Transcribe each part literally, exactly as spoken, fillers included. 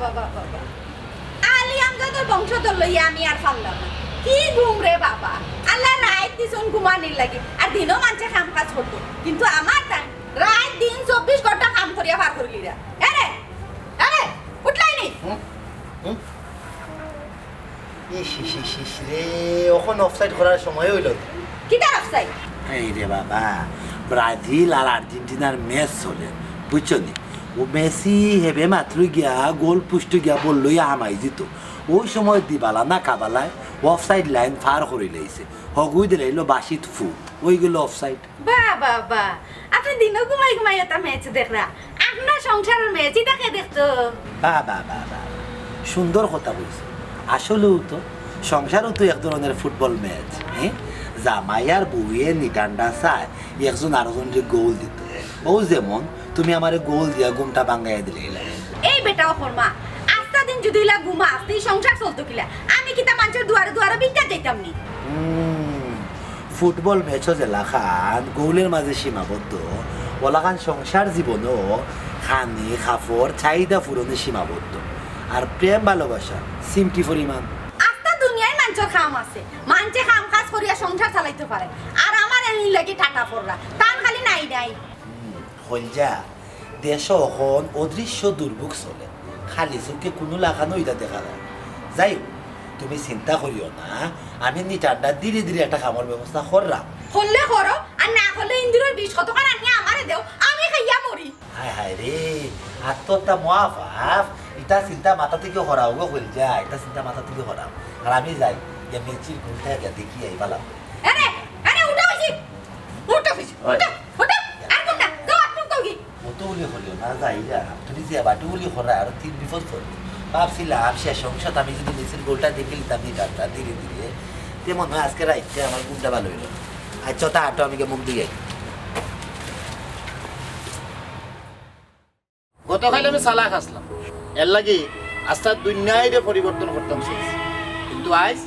বাবা, বাবা। আলী আমজাদর বংশধর লইয়া আমি আর পারলাম না। কি ঘুম রে বাবা। আল্লায় রাইত দিছইন ঘুমানির লাগি, আর দিনও মানষে কাম কাজ করতো, কিন্তু আমার তাইন রাইত দিন চব্বিশ ঘন্টা কাম করিয়া পার করিলিরা। এরে, এরে, উঠলায়নি? হুম? হুম? ইস, ইস, ইস, ইস রে, অখন অফসাইড করার সময় অইলো না। কিতার অফসাইড? এই রে বাবা, ব্রাজিল আর আর্জেন্টিনার ম্যাচ চলে, বুঝছো নি? ও মেসি হেবে মাত্র গিয়া গোল পোস্টো গিয়া বল লইয়া হামাই দিতো। ওই সময় দিবালা না কাবালায় অফসাইড লাইন পার করিলাইছে। হগুই দিলাইলো বাঁশিত ফুট, অইগেলো অফসাইড। বাহ, বাহ, বাহ। আপনে দিনও ঘুমাই ঘুমাই অতা ম্যাচ দেখরা। আপনার সংসারর ম্যাচ, ইতা কে দেখতো? বাহ, বাহ, বাহ, বাহ। সুন্দর কথা কইছো। আসলেউ তো, সংসারও তো এক ধরনের ফুটবল ম্যাচ, হ্যাঁ? জামাই আর বউয়ে নিটান্ডা চায়, একজন আরোজনরে গোল দিতো। অউ যেমন, তুমি আমারে গোল দিয়া ঘুমটা ভাঙ্গাইয়া দিলাইলা। এই বেটা অকর্মা, আস্তা দিন যুদি ইলা ঘুমাস, তে ই সংসার চলতো কিলা? আমি কিতা মানষর দুয়ারে দুয়ারে ভিক্ষাত যাইতাম নি? হুম, ফুটবল ম্যাচও যেলাখান গোলের মাঝে সীমাবদ্ধ, ওলাখান সংসার জীবনও খানি, কাপড়, চাহিদা পূরণে সীমাবদ্ধ। আর প্রেম ভালোবাসা সিমটি পরিমাণ। আস্তা দুনিয়ার মানষর কাম আছে, মানষে কাম কাজ করিয়া সংসার চালাইতো পারে, আর আমার এনির লাগি টাটা পড়রা, তান খালি নাই নাই। হুম, কইলজা, দেশো অখন অদৃশ্য দুর্ভোগ চলে, খালি চউখে কুনু লাখান অইতা দেখা যায়। যাই হোক, তুমি চিন্তা করিও না, আমি নিটান্ডা ধীরে ধীরে একটা কামর ব্যবস্থা কররাম। করলে করো, আর না করলে ইন্দুরর বিষ কতখান আনিয়া আমারে দেও, আমি খাইয়া মরি। হায় হায় রে, আত্মহত্যা মহাপাপ, ইতা চিন্তা মাথা থাকি হরাও গো কইলজা, ইতা চিন্তা মাথা থাকি হরাও। আর আমি যাই, গিয়া মেসির গোলটা গিয়া দেখি আই বালা। আরে, আরে, উঠো বেশি, উঠো বেশি, ওই। উঠো, উঠো, আর কোনটা? যাও, আপনি উঠো কি? অত উলি করিও না, যাই যা। তুমি যে বাটু উলি কররায়, আরো তিন বিপদ পড়বো। ভাবছিলাম, শেষ অংশত আমি যুদি মেসির গোলটা দেখিলিতাম নিটান্ডা ধীরে ধীরে, তে মনে হয় আজকে রাইতে আমার ঘুমটা ভালা অইলো। আচ্ছা, তা আটো, আমি গিয়া মুখ ধুই আই। গতকাইল আমি চালাক আছলাম, এরলাগি আস্তা দুনিয়ারে পরিবর্তন করতাম চাইছি, কিন্তু আইজ,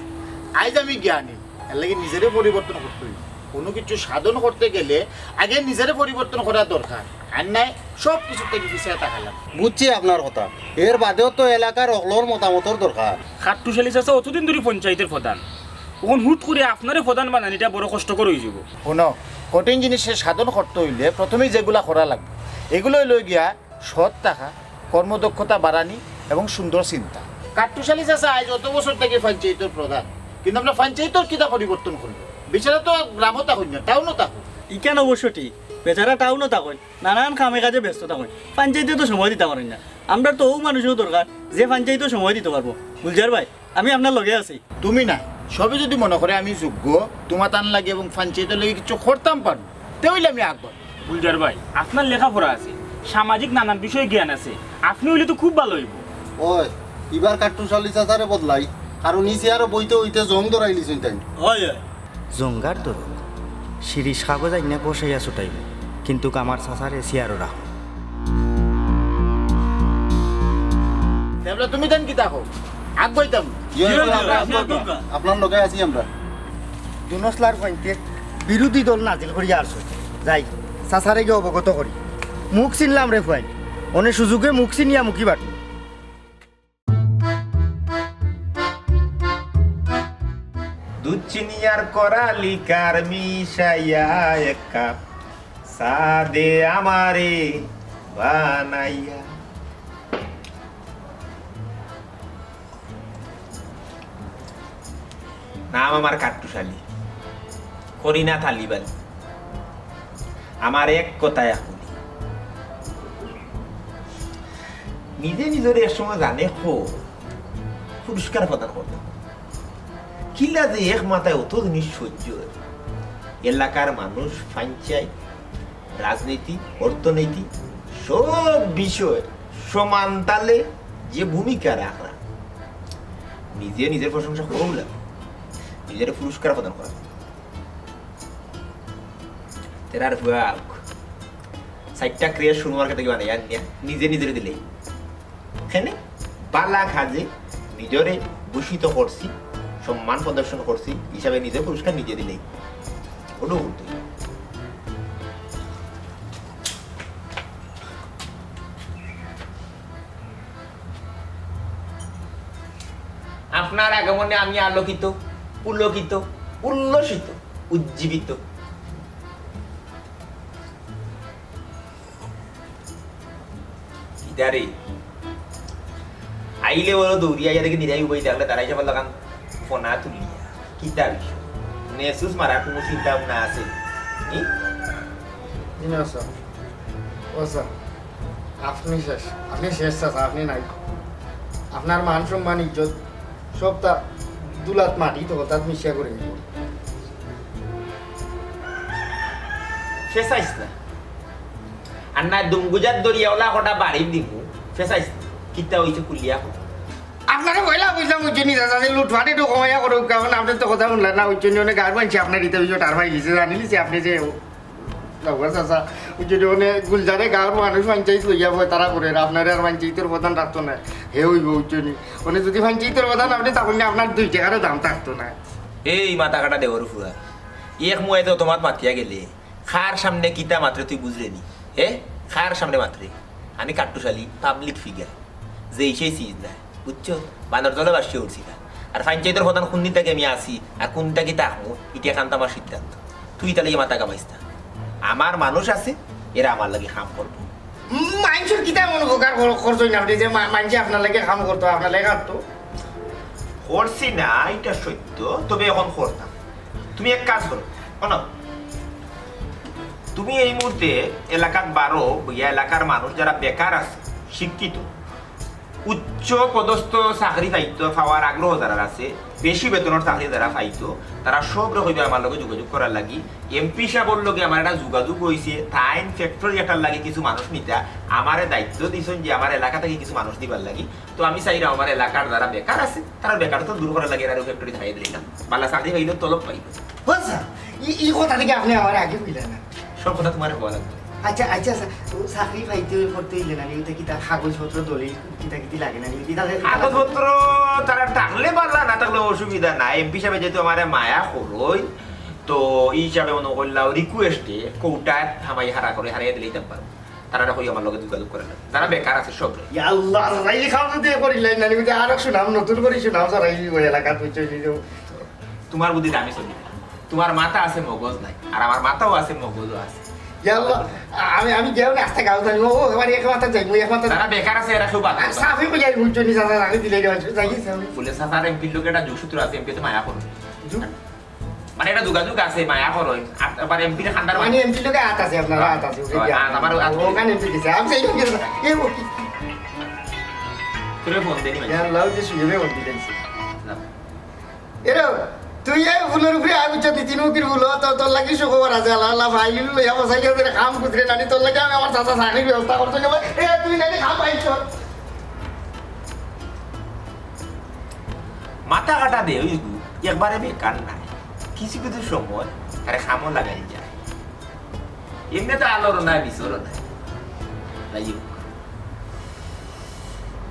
আইজ আমি জ্ঞানী, এরলাগি নিজরে পরিবর্তন করতে অইবো। কুনু কিছু সাধন করতে গেলে আগে নিজরে পরিবর্তন করা দরকার, আর নায় সব কিছুর থাকি পিছাইয়া থাকা লাগবো। বুঝছি আপনার কথা, এর বাদেও তো এলাকার অকলর মতামতর দরকার। কাট্টুশ আলী চাচা অতদিন ধরি পঞ্চায়েতর প্রধান, অখন হুট করি আপনারে প্রধান বানানিটা বড় কষ্টকর অইযিবো। হুনো, কঠিন জিনিসরে সাধন করতে অইলে প্রথমেই যেগুলা করা লাগবো, এগুলা অইলো গিয়া সৎ থাকা, কর্মদক্ষতা বাড়ানি এবং সুন্দর চিন্তা। কাট্টুশ আলী চাচা আইজ অত বছর থাকি পঞ্চায়েতর প্রধান, কিন্তু আমরা পঞ্চায়েতর কিতা পরিবর্তন করলো? বেচারা তো গ্রামো থাকইন না, টাউনো থাকইন। ইখান অবশ্য ঠিক, বেচারা টাউনো থাকইন, নানান কামে কাজে ব্যস্ত থাকইন, পঞ্চায়েতে তো সময় দিতা পারইন না। আমরার তো অউ মানুষও দরকার যে পঞ্চায়েতো সময় দিতো পারবো। গুলজার ভাই, আমি আপনার লগে আছি। তুমি নায়, সবে যুদি মনে করে আমি যোগ্য, তুমার তান লাগি এবং পঞ্চায়েতর লাগি কিছু করতাম পারমু, তে অইলে আমি আগবাড়মু। গুলজার ভাই, আপনার লেখাপড়া আছে, সামাজিক নানান বিষয়ে জ্ঞান আছে, আপনে অইলে তো খুব ভালা অইবো। ওই, ইবার কাট্টুশ আলী চাচারে বদলাই, কারণ ই চেয়ারো বইতে বইতে জং ধরাইলিছইন তাইন। ওই, ওই। জঙ্গার দরদ, শিরিষ কাগজ আইনা বসাইয়া ছুটাইমু, কিন্তুক আমার চাচারে চেয়ারো রাখমু। এবলা তুমি তাইন কিতা কও? আগবাইতাম। ইয়ে, ইয়ে, ইয়ে, ইয়ে, ইয়ে। আপনার লগে আছি আমরা। দুনসলার পয়েন্টে বিরোধী দল নাজিল করিয়া আসো। যাই, চাচারে গিয়া অবগত করি। মুখ চিনলাম রে ফুয়াইন। অনে সুযোগে মুখ চিনিয়া মুখি বাটমু। দুধ চিনি আর করা লিকার মিশাইয়া এক কাপ চা দে আমারে বানাইয়া। নাম আমার কাট্টুশ আলী, করি না তালিবালি। আমার এক কথায় আকুলি। নিজে নিজরে এক সময় জানে কো পুরস্কার প্রদান করতাম। কিলা যে এক মাথায় অত জিনিস সহ্য অয়। এলাকার মানুষ, পঞ্চায়েত, রাজনীতি, অর্থনীতি, সব বিষয়ে সমান তালে যে ভূমিকা রাখরা, নিজে নিজর প্রশংসা করুলা, নিজরে পুরস্কার প্রদান করা। তেরার ফুয়া আউক। চাইরটা ক্রিয়া শুরু মার্কেট থাকি বানাই আনিয়া নিজে নিজরে দিলেই। এখানে বালা কাজে নিজরে ভূষিত করছি, সম্মান প্রদর্শন করছি হিসাবে নিজে পুরস্কার নিজে দিলেই। ওটাও করতে। আপনার আগমনে আমি আলোকিত, পুলকিত, উল্লসিত, উজ্জীবিত। কিতা রে? আইলে বড় দৌড়ি আইয়া দেখি নিরাই উবাই থাকলে তারাই সব লাগান ফোনা তুলিয়া। কিতা বিষয়? মেসুস মারার কুনু চিন্তা ভাবনা আছে? নি? জি না, স্যার। ও, স্যার, আপনি শেষ। আপনি শেষ, স্যার, আপনি নাই। আপনার মান সম্মান, ইজ্জত সবতা ধুলাত মাটিত অতাত মিশিয়া করি নিব। ফেসাইস না। আর না দুমগুজাত দরিয়া ওলা কটা বাড়ি দিমু। ফেসাইস না। কিতা অইছে খুলিয়া কও। আপনারে পয়লা বুঝলাম, বুঝছইন নি, চাচা, যে লুটপাট একটু কমাইয়া করউক্কা, কারণ আপনে তো কথা হুনলা না, বুঝছইন নি, অনেক গাঁওর মানষে আপনার ইতা বিষয় টের পাইলিছে, জানিলিছে আপনে যে, না, ও চাচা, বুঝছইন নি, মানে গুলজারে গাঁওর মানুষ পঞ্চায়েত লইয়া বয়, তারা করে, আর আপনারে আর পঞ্চায়েতর প্রধান রাখতো না, হে অইবো, বুঝছইন নি। মানে যদি পঞ্চায়েতর প্রধান আপনে তখন নি আপনার দুই টেকারও দাম থাকতো না। এই মাথা কাটা দেওর ফুয়া, এক মুয়ে তো তোমার মাতিয়া গেলে, কার সামনে কিতা মাতরে তুই বুঝরে নি? হে? কার সামনে মাতরে? আমি কাট্টুশালী, পাবলিক ফিগার, যেই সেই চিজ না, বুঝছো? বানর দলে বাসিয়া উঠছি না। আর পঞ্চায়েতর প্রধান কুন দিন থাকি আমি আছি, আর কুন দিন থাকি থাকমু, ইটা একান্ত আমার সিদ্ধান্ত। তুই তাইলে ই মাথা ঘামাইস না। আমার মানুষ আছে, এরা আমার লাগি কাম করবো। উম, মানষর কিতা মন উপকার কর-, করছইন আপনে যে মা-, মানষে আপনার লাগি কাম করতো, আপনার লাগি খাটতো? করছি না, ইটা সত্য, তবে এখন করতাম। তুমি এক কাজ করো, শোনো, তুমি এই মুহূর্তে এলাকাত বারো বইয়া এলাকার মানুষ যারা বেকার আছে, শিক্ষিত, উচ্চ পদস্থ চাকরি পাইতো, পাওয়ার আগ্রহ যারার আছে, বেশি বেতনর চাকরি যারা পাইতো, তারা সবরে কইবা আমার লগে যোগাযোগ করার লাগি। এমপি সাবর লগে আমার একটা যোগাযোগ অইছে, তাইন ফ্যাক্টরি একটার লাগি কিছু মানুষ নিতা, আমারে দায়িত্ব দিছইন যে আমার এলাকা থাকি কিছু মানুষ দিবার লাগি। তো আমি চাইরাম আমার এলাকার যারা বেকার আছে, তারার বেকারত্ব দূর করার লাগি এরারে ফ্যাক্টরি থাকাই দিলাম। বালা চাকরি পাইলো, তলব পাইলো। ও স্যার, ই, ই কথা দেখি আপনে আমারে আগে কইলা না। সব কথা তোমারে কওয়া লাগতো। আচ্ছা, আচ্ছা স্যার, ও চাকরি পাইতে করতে অইলে না নি, ইতা কিতা কাগজপত্র দলিল কিতা কিতি লাগে না নি, ইতা কাগজপত্র তারা থাকলে বালা, না থাকলে অসুবিধা নাই। এমপি সাবে যেহেতু আমারে মায়া করইন, তো ই হিসাবে মনো করলাম রিকোয়েস্টে কোটায় হামাই হারা করে হারাইয়া দিলেই দাম পারবো। তারা কই আমার লগে যোগাযোগ করে না, যারা বেকার আছে সব। ইয়া আল্লাহ, স্যার, ই কাম যদি করিলাই না নি, বুঝে আরো শুনাম, নতুন করি শুনাম, স্যার, ই ওই এলাকাত বুঝছো, এই যে তোমার বুদ্ধি দামি চলি না। তোমার মাথা আছে, মগজ নাই, আর আমার মাথাও আছে, মগজও আছে। ইয়া আল্লাহ, আমি, আমি গেও না, আস্তে গাও জানি, ও, ও, এবারে এক মাথা যাই, ওই এক মাথা যাই। যারা বেকার আছে, এরা সব বাদ। আর সাফি কই যাই, বুঝছো নি, চাচা, আমি দিলাই রে, যাই, যাই। বলে, চাচার এমপির লগে একটা যোগসূত্র আছে, এমপি তো মায়া করো। যোগ? মানে, এটা যোগাযোগ আছে, মায়া করো। আর আবার এমপির খান্দার মানে, এমপির লগে আত আছে, আপনার হ্যাঁ। আত আছে, ওকে হ্যাঁ, দিয়া। আত আমার আত আছে। ওখানে এমপি গেছে, আমি সেই লোকে, এ, ও কি? তোরে ফোন দেনি, ভাই। ইয়া আল্লাহ, যে শুয়ে ফোন দিলাইছে। না। এরে, তুই এই ফুলর উপরে আগুন চাপি তিন মুখের ফুল, তো তোর লাগি সুখবর আছে, আল্লাহ, আল্লাহ, ভাই লিলু লইয়া বসাই গেছে রে, কাম কুতরে নানি, তোর লাগি আমি আমার চাচা চাকরির ব্যবস্থা করতে যাবো। এ, তুই নানি কাম পাইছ। মাথা কাটা দে, ওই একবারে বেকার নাই, কিছু কিছু সময় তারে কামও লাগাই যায়। এমনে তো আলোর নাই, বিচরও নাই। যাই হোক।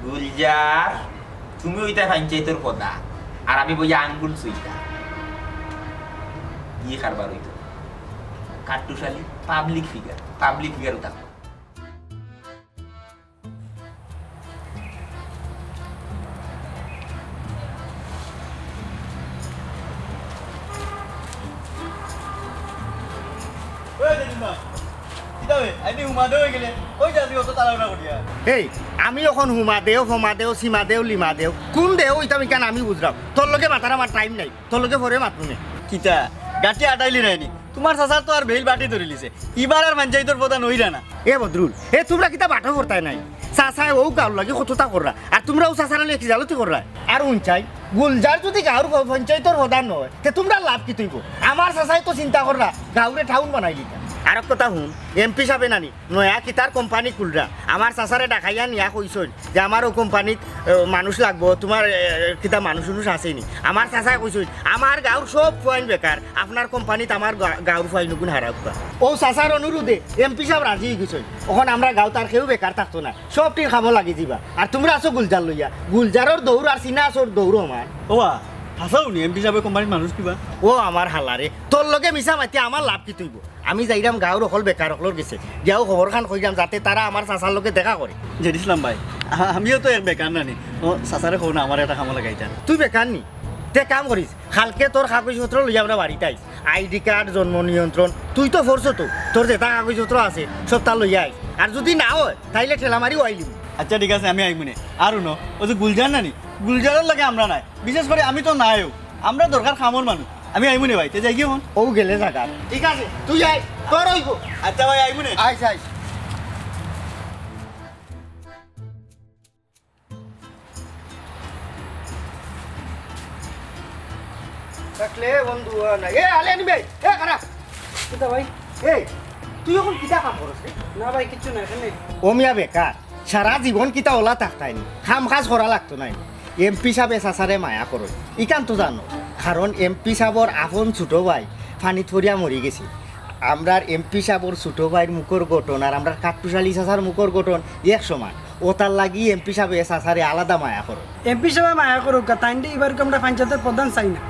গুলজার, তুমি অইতা পঞ্চায়েতর প্রধান, আর আমি বইয়া আঙ্গুল চুইতা। ই কারবার অইতো। কাট্টুশালী, পাবলিক ফিগার, পাবলিক ফিগার অইতা। ওই জেঠিমা, কিতা বে? আইনি হুমা দেও গেলে, ওই যে আজকে অত তাড়াহুড়া করিয়া। এই, আমি অখন হুমা দেও, ফমা দেও, সিমা দেও, লিমা দেও, কুন দেও, ইতা মিকান আমি বুঝরাম। তোর লগে মাতার আমার টাইম নাই, তোর লগে পরে মাতমুনে। কিতা? গাঁঠি আটাইলি নাইনি? তোমার চাচার তো আর বেইল বাটি ধরিলিছে। ইবার আর পঞ্চায়েতর প্রধান অইরা না। এ বদরুল, এ তোমরা কিতা বাটো করতায় নাই? চাচায় অউ গাঁওর লাগি কততা কররা, আর তোমরা অউ চাচার লাগি কিজালতি কররায়। আর হুনছাই, গুলজার যদি গাঁওর প-, পঞ্চায়েতর প্রধান অয়, তে তোমরা লাভ কিতা অইবো? আমার চাচায় তো চিন্তা কররা, গাঁওরে টাউন বানাইলিতা। আর এক কথা হুন, এমপি সাবে নানি, নয়া কিতার কোম্পানি খুলরা, আমার চাচারে ডাকাইয়া নিয়া কইছইন, যে আমারও কোম্পানিত, এ, মানুষ লাগবো, তোমার, এ, কিতা মানুষ উনুষ আছেনি? আমার চাচায় কইছইন, আমার গাঁওর সব ফুয়াইন বেকার, আপনার কোম্পানিত আমার গা-, গাঁওর ফুয়াইন অগুন হারাউক্কা। অউ চাচার অনুরোধে এমপি সাব রাজি অইগেছইন। অখন আমরা গাঁওত আর কেউ বেকার থাকতো না, সবটির কামো লাগি যিবা। আর তোমরা আছো গুলজার লইয়া, গুলজারর দৌড় আর সিনা আছোর দৌড় আমার। ওবা, হাছাউ নি এমপি সাবে কোম্পানিত মানুষ কিবা? ও আমার হালারে, তোর লগে মিছা মাতি আমার লাভ কিতা অইবো? আমি যাইরাম গাঁওর অকল বেকার অকলর গেছে, গিয়াউ খবর খান কইরাম যাতে তারা আমার চাচার লগে দেখা করে। জেড ইসলাম ভাই, আ-, আমিও তো এক বেকার নানি। ও, চাচারে কও না, আমারে একটা কামো লাগাইতা। তুই বেকার নি? তে কাম করিস, কালকে তোর কাগজপত্র লইয়া আমরার বাড়িত আইস। আইডি কার্ড, জন্ম নিয়ন্ত্রণ, তুই তো পড়ছস তো, তোর যেতা কাগজপত্র আছে, সবতা লইয়া আইস। আর যুদি না অয়, তাইলে ঠেলা মারি ওয়াইলিমু। আচ্ছা, ঠিক আছে, আমি আইমুনে। আর হুনো, অউ যে গুলজার নানি, গুলজারর লগে আমরা নাই, বিশেষ করি আমি তো নাইও। আমরা দরকার কামর মানুষ। আমি আইমুনে ভাই, তে যাইগি অখন? অউ গেলে জাগা। ঠিক আছে, তুই আয়, তোর অইবো। আচ্ছা ভাই, আইমুনে। আইস, আইস। থাকলে বন্ধু আর নাই। এ, আলে আনি ভাই, এ, খারাপ। কিতা ভাই? এই, তুই অখন কিতা কাম করস রে? না ভাই, কিচ্ছু না, এখানে। ও মিয়া বেকার, সারা জীবন কিতা অলা থাকতায় নি? কাম কাজ করা লাগতো নায় নি? এমপি সাবে চাচারে মায়া করইন, ইখান তো জানো। কারণ এমপি সাবর আপন ছুটো ভাই পানিত পড়িয়া মরি গেছে। আমরার এমপি সাবর ছুটো ভাইর মুখর গঠন আর আমরার কাট্টুশ আলী চাচার মুখর গঠন এক সমান। অতার লাগি এমপি সাবে চাচারে আলাদা মায়া করইন। এমপি সাবে মায়া করউক্কা, তাইনরে ইবার আমরা পঞ্চায়েতর প্রধান চাই না।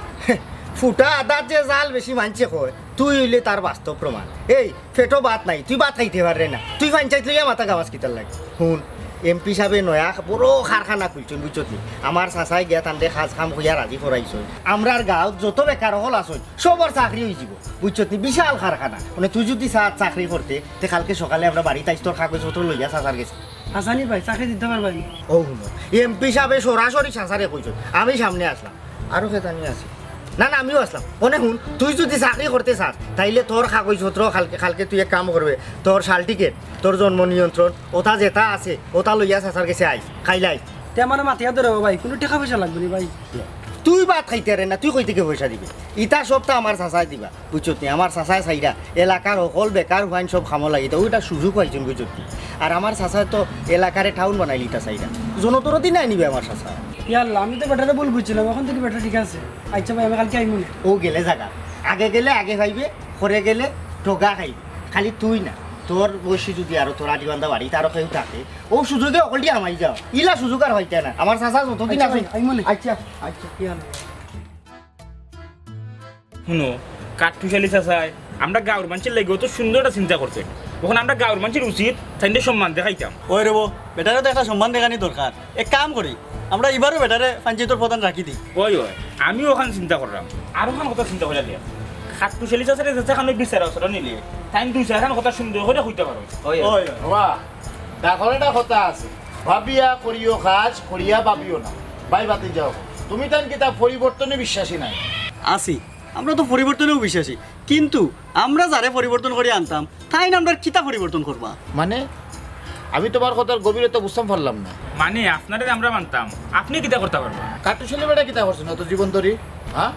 ফুটা আদাত যে জাল বেশি মানষে কয়, তুই অইলে তার বাস্তব প্রমাণ। এই, পেটো ভাত নাই, তুই ভাত খাইতে পাররে না, তুই পঞ্চায়েত লইয়া মাথা ঘামাস কিতার লাগি? হুন, এমপি সাবে নয়া বড় কারখানা খুলছইন, বুঝছত নি? আমার চাচায় গিয়া তানরে কাজ কাম কইয়া রাজি করাইছইন। আমরার গাঁওত যত বেকার অকল আছইন, সবর চাকরি অইযিবো, বুঝছত নি? বিশাল কারখানা। মানে তুই যুদি চাস চাকরি করতে, তে কালকে সকালে আমরার বাড়িত আইস, তোর কাগজপত্র লইয়া চাচার গেছে। হাছানি ভাই, চাকরি দিতা পারবায় নি? ও হুনো, এমপি সাবে সরাসরি চাচারে কইছইন, আমি সামনে আছলাম। আরো কে জানি আছে। না, না, আমিও আছলাম। অনে হুন, তুই যুদি চাকরি করতে চাস, তাইলে তোর কাগজপত্র কালকে, কালকে তুই এক কাম করবে, তোর সার্টিফিকেট, তোর জন্ম নিয়ন্ত্রণ, অতা যেতা আছে, অতা লইয়া চাচার গেছে আইস, কাইল আইস। তে আমারে মাতিয়া ধরো ভাই, কুনু টেকা পয়সা লাগবো নি ভাই? তুই ভাত খাইতে রে না, তুই কই থাকি পয়সা দিবে? ইতা সবতা আমার চাচায় দিবা। বুঝছত নি? আমার চাচায় চাইরা এলাকার হকল বেকার পুয়াইন সব কামো লাগিতা, অউ একটা সুযোগ পাইছইন, বুঝছত নি? আর আমার চাচায় তো এলাকারে টাউন বানাইলিতা চাইরা, জনদরদি নায় নি বে আমার চাচা। ইয়া আল্লাহ, আমি তো বেটারে ভুল বুঝছিলাম, অখন থাকি বেটা ঠিক আছে। আচ্ছা ভাই, আমি কালকে আইমু নে। অউ গেলে জাগা, আগে গেলে আগে পাইবে, পরে গেলে ঠগা খাইবে। খালি তুই না, তোর বয়সী যুদি আরো তোর আটিবান্ধা বাড়িত আরো কেউ থাকে, অউ সুযোগে হকলটি হামাই যাও, ইলা সুযোগ আর পাইতায় না। আমার চাচা যতদিন আচ্ছা আছে ভাই, আইমু নে। আচ্ছা, আচ্ছা। ইয়া আল্লাহ। হুনো, কাট্টুশ আলী চাচায় আমরা গাঁওর মানষর লাগি অত সুন্দর একটা চিন্তা করছইন। অখন আমরা গাঁওর মানষর উচিত তাইনরে সম্মান দেখাইতাম। ওই রে বো, বেটারে তো একটা সম্মান দেখানি দরকার। এক কাম করি, আমরা ইবারও বেটারে পঞ্চায়েতর প্রধান রাখি দেই। ওই, ওই, আমিও অখান চিন্তা কররাম। আর অখান কথা চিন্তা করিয়া দিয়া। কাট্টুশ আলী চাচারে যেখানো বিচার আচরণ নিলে, তাইন দুই চাইরখান কথা সুন্দর করি কইতা পারইন। ওই, ওই। ওই, বাবা, ডাকর একটা কথা আছে, ভাবিয়া করিও কাজ, করিয়া ভাবিও না। ভাই বাতি যাও, তুমি তাইন কিতা পরিবর্তনে বিশ্বাসী নায়? আছি, আমরা তো পরিবর্তনেও বিশ্বাসী, কিন্তু আমরা যারে পরিবর্তন করি আনতাম, তাইন আমরার কিতা পরিবর্তন করবা? মানে, আমি তোমার কথার গভীরতা বুঝতাম পারলাম না। মানে, আপনারে আমরা মানতাম, আপনে কিতা করতা পারবা? কাট্টুশ আলী বেটা কিতা করছে না তো জীবন ধরি, হ্যাঁ?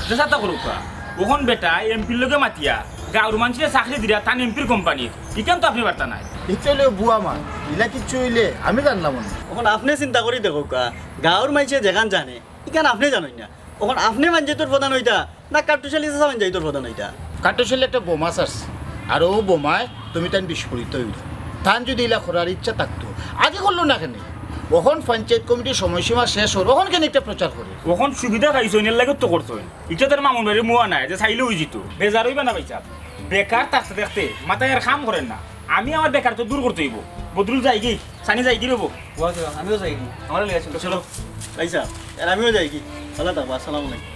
যেতা করউক্কা, অখন বেটা এমপির লগে মাতিয়া গাঁওর মানষরে চাকরি দিরা তান এমপির কোম্পানিত, ইখান তো আপনে পারতা নায়। ইতা অইলে বুয়া মাত, ইলা কিচ্ছু অইলে আমি জানলাম না। অখন আপনে চিন্তা করি দেখউক্কা, গাঁওর মানষে যেখান জানে, ইখান আপনে জানইন না। অখন আপনে পঞ্চায়েতর প্রধান অইতা, না কাট্টুশ আলী চাচা পঞ্চায়েতর প্রধান অইতা? কাট্টুশ আলী একটা বোমা ছাড়ছে, আর অউ বোমায় তুমি তাইন বিস্ফোরিত অইলা। তান যুদি ইলা করার ইচ্ছা থাকতো, আগে করলো না কেনে? অখন পঞ্চায়েত কমিটির সময়সীমা শেষ অর, অখন কেনে একটা প্রচার করে? অখন সুবিধা পাইছইন, এরলাগি তো করছইন। ইটা তার মামুন বাড়ির মুয়া নায় যে চাইলে অইযিতো। বেজার অইবা না ভাইসাব, বেকার থাকতে থাকতে মাথায় আর কাম করের না। আমি আমার বেকারত্ব দূর করতে অইবো। বদরুল যাইগি, সানি যাইগি রে বো। ওয়া যাও, আমিও যাইগি। আমারে লইয়া চলো। চলো। ভাইসাব, আর আমিও যাইগি। ভালা থাকবা, আসসালামু আলাইকুম।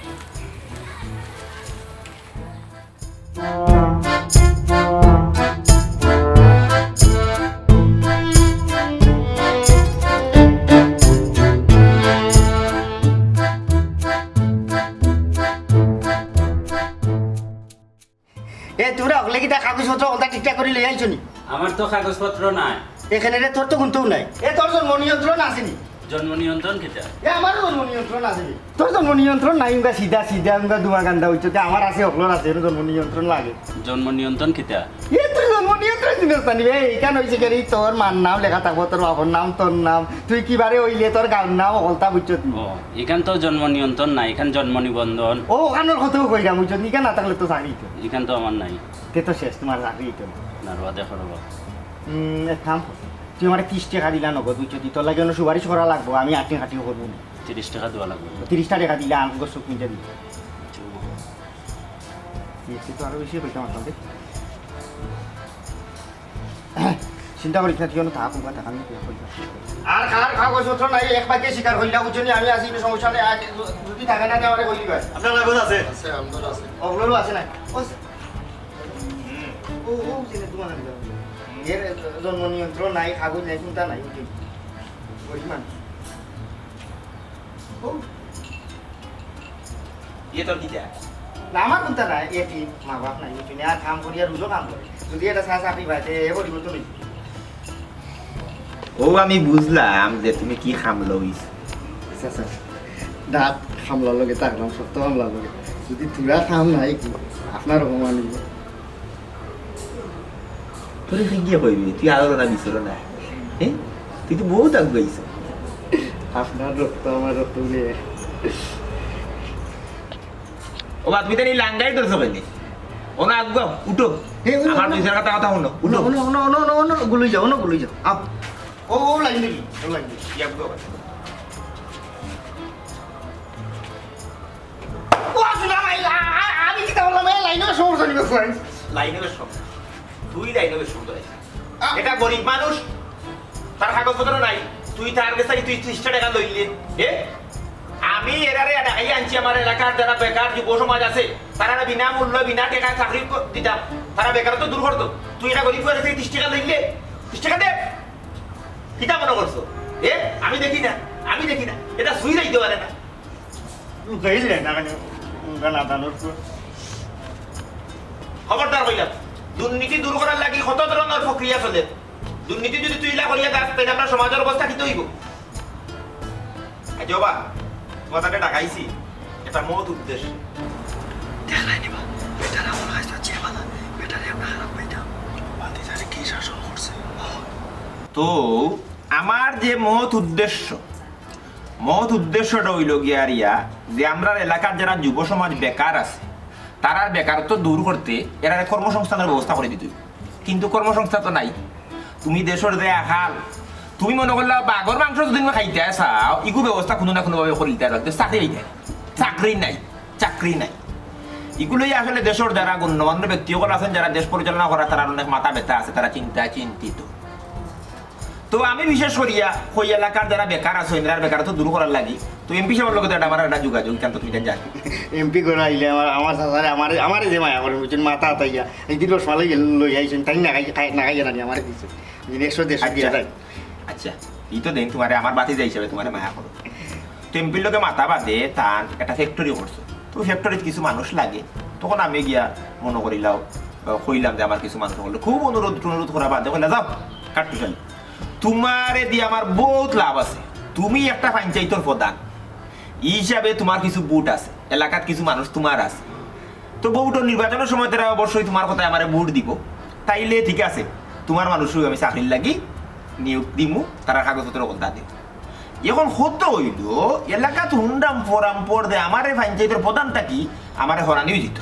এ, তুমরা হকলে কিতা কাগজপত্র হকলতা ঠিকঠাক করি লইয়া আইছো নি? আমার তো কাগজপত্র নাই। এ কেনে রে, তোর তো কুন্তাউ নাই। এ, তোর জন্ম নিয়ন্ত্রণ আছে নি? জন্ম নিয়ন্ত্রণ কিতা? এ, আমারও জন্ম নিয়ন্ত্রণ আছে নি। তোর জন্ম নিয়ন্ত্রণ নাই, উঙ্গা সিধা সিধা, উঙ্গা দুমা গান্দা অইছে, তে আমার আছে, হকলর আছে, এর জন্ম নিয়ন্ত্রণ লাগে। জন্ম নিয়ন্ত্রণ কিতা? এ, তুই জন্ম নিয়ন্ত্রণ চিনস না নি বে? ইখান অইছে কি রে, তোর মার নাম লেখা থাকবো, তোর বাবার নাম, তোর নাম, তুই কিবারে অইলে, তোর গাঁওর নাম, হকলতা বুঝছত নি? ও, ইখান তো জন্ম নিয়ন্ত্রণ না, ইখান জন্ম নিবন্ধন। ও, অখানর কথাউ কইরাম, বুঝছত নি? ইখান না থাকলে তো চাকরি অইতো না। ইখান তো আমার নাই। তে তো শেষ, তুমার চাকরি অইতো না। না, রোয়া দেখো রে বাবা। উম, এক কাম কর, তুই আমারে তিরিশ টেকা দিলা নগদ, বুঝছত নি? তোর লাগি অনো সুপারিশ করা লাগবো, আমি আটিং কাটিং করবো না। তিরিশ টেকা দেওয়া লাগবো। তিরিশটা টেকা দিলা, আম গোসল কিনতে দিবি। ঠিক আছে। তিরিশ তো আরো বেশি কইতাম আসলে। চিন্তা করিস না, তুই অনো থাক, ওখানে থাক, আমি তোর করিস না। আর কার কাগজপত্র নাই, এক বাক্যে স্বীকার করিলা, বুঝছো নি? আমি আছি, কোনো সমস্যা নাই। আর যদি থাকে না, তে আমারে কইলি ভাই। আপনার কাগজ আছে? আছে, আমার আছে। ওগুলোরও আছে না? ও, ও, ও, চিনে তোমার আগে যাও। এর জন্ম নিয়ন্ত্রণ নাই, কাগজ নাই, কোনটা নাই, বুঝলি? গরিব মানুষ। ও। ইয়ে তোর কিতা? না, আমার কোনটা নাই, এ কি মা বাপ নাই, বুঝলি? আর কাম করি, আর রোজও কাম করে। যদি এটা চা চাকরি পায়, তে এ পরিবর্তন হইছে। ও, আমি বুঝলাম যে তুমি কি খামলা হইছো। আচ্ছা, আচ্ছা। দাঁত খামলার লগে থাকলাম, সত্য খামলার লগে। যদি তোরা খাম নাই কি, আপনার অপমান হইব। তোরে কি গিয়ে কইবি? তুই আরো না বিচরো না। হ্যাঁ? তুই তো বহুত আগুয়াইছ। আপনার রক্ত আমার রক্ত মিলে। ও বা, তুমি তো এই লাঙ্গাই ধরছো কেন? ও না, আগুয়া, উঠো। এ, উঠো, আমার উঠো। দুই চার কথা কথা শুনো, উঠো। উঠো, উঠো, উঠো, উঠো, উঠো, উঠো, গুলই যাও, উঠো, গুলই যাও। আও। ও, ও লাইন দিবি, ও লাইন দিবি। কি আগুয়া কথা? ও, আসলে আমার এই লা-, আ-, আমি কিতা বললাম, এই লাইনে সমস্যা নিবে, friends। লাইনে সমস্যা। তুই লাইনে সমস্যা। আ- এটা গরিব মানুষ, তার কাগজপত্র নাই, তুই তার কাছ থাকি তুই ত্রিশটা টেকা লইলে, এ? আমি এরারে ঢাকাইয়া আনছি, আমার এলাকার যারা বেকার যুব সমাজ আছে, তারারে বিনামূল্য, বিনা টেকায় চাকরি ক-, দিতাম, তারা বেকারত্ব দূর করতো। তুই এটা গরিব করে ত্রিশ টেকা লইলে, ত্রিশ টেকা দে। কিতা মনে করছো? এ? আমি দেখি না, আমি দেখি না, এটা সুই যাইতে পারে না। লুকাইলে না কেন? উনকা না জানোর তো। খবরদার কইলাম, দুর্নীতি দূর করার লাগি কত ধরনের প্রক্রিয়া চলে। দুর্নীতি যদি তুই ইলা করিয়া যাস, তাহলে আমরা সমাজের অবস্থা কিতা হইব? আজ বাবা, তোমার তাকে ডাকাইছি, এটা মহৎ উদ্দেশ্য। দেখলাই নিবা, বেটারা আমার কাছে যে বালা, বেটারে আমরা খারাপ পাইতাম। বাতি জানে কি শাসন করছে। তো আমার যে মহৎ উদ্দেশ্য, মহৎ উদ্দেশ্যটা হইল গিয়া আর ইয়া যে আমরার এলাকার যারা যুব সমাজ বেকার আছে, তারার বেকারত্ব দূর করতে এরারে কর্মসংস্থানের ব্যবস্থা করে দিতে হইব। কিন্তু কর্মসংস্থান তো নাই। তুমি দেশর যে আহাল, তুমি মনে করলা বাঘর মাংস যদি তুমি খাইতে চাও, ইগু ব্যবস্থা কোনো না কোনোভাবে করিতে পারো, কিন্তু চাকরি নাই, চাকরি নাই, চাকরি নাই। ইগুলোই আসলে দেশর যারা গণ্যমান্য ব্যক্তি সকল আছেন, যারা দেশ পরিচালনা করা, তারা অনেক মাথা ব্যথা আছে, তারা চিন্তায় চিন্তিত। তো আমি বিশেষ করিয়া ওই এলাকার যারা বেকার আছে, এরার বেকারত্ব দূর করার লাগি, তো এমপি সাহেবের লগে তো একটা আমার একটা যোগাযোগ, কেন তো তুমি জানো। এমপি করে আইলে আমার, আমার চাচারে, আমার, আমার যে মায়া করেন, বুঝছেন, মাথা আতাইয়া, এই দিন রসমালাই লই আইছেন, তাই না খাই, খাই, না খাইয়া নানি আমার দিছে। দিন একশো দেড়শো আচ্ছা। দিয়া যায়। আচ্ছা, এই তো দেন তোমারে আমার ভাতিজা হিসাবে তোমারে মায়া করো। তো এমপির লগে মাতা বাদে তার একটা ফ্যাক্টরি করছে। তো ফ্যাক্টরিত কিছু মানুষ লাগে, তখন আমি গিয়া মনে করিলাম, আহ, কইলাম যে আমার কিছু মানুষ বললে, খুব অনুরোধ টনুরোধ করা বাদে কইলা, "যাও, কাট্টুশালী, তোমারে দিয়ে আমার বহুত লাভ আছে, তুমি একটা পঞ্চায়েতর প্রধান, এই হিসাবে তোমার কিছু ভোট আছে, এলাকাত কিছু মানুষ তোমার আছে।" তো ভোটর নির্বাচনের সময় তারা অবশ্যই তোমার কথায় আমারে ভোট দিব, তাইলে ঠিক আছে, তোমার মানুষও আমি চাকরির লাগি নিয়োগ দিমু, তারা কাগজপত্র কথা দিও। এখন হতো হইল, এলাকাত হুন্ডাম ফরাম পর দে আমারে পঞ্চায়েতর প্রধান থাকি আমারে হরানিও দিত।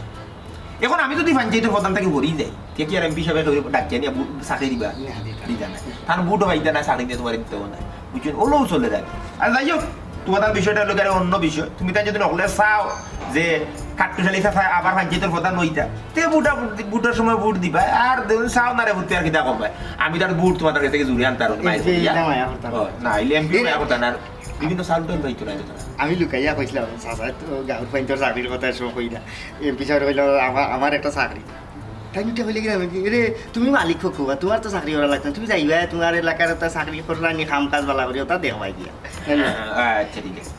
এখন আমি যদি পঞ্চায়েতর প্রধান থাকি হরি যাই, তে কি আর এমপি সাহেব কেউ ডাকিয়া নিয়া ভোট চাকরি দিবা? না, দিতা না। দিতা না। তার ভোটও পাইতা না, চাকরি দিয়ে তোমার দিতে না। বুঝছেন? ওলাও চলে যায়। আর যাই হোক, তোমার তার বিষয়টা হলো গেলে অন্য বিষয়। তুমি তাই যদি নকলে চাও যে কাট্টুশালী চাচা আবার পঞ্চায়েতর প্রধান হইতা, তে ভোটা-, ভোটের সময় ভোট দিবা, আর দেখুন চাও না রে ভোট, আর কিতা করবা? আমি তার ভোট তোমার কাছ থেকে জুড়ে আনতে পারবো না, এই যে মায়ের এটা মায়া করতাম। ও, না, আইলে এমপি এ- মায়া করতাম না, আর বিভিন্ন চাউল টাউল পাইতো না, যেত না। আমি লুকাইয়া কইছিলাম, "চাচা, তো গাঁওর পাইন্তর চাকরির কথা এসব কই না।" এমপি সাহেব কইলাম, "আমার, আমার একটা চাকরি।" তাই নিতে হইলে গেলাম, "এরে, তুমি মালিক হোক, তোমার তো চাকরি করা লাগতো না, তুমি যাইবা, তোমার এলাকার একটা চাকরি করলা নি, কাম কাজ বালা করি, ওটা দেখবাই গিয়া।" আচ্ছা, ঠিক আছে,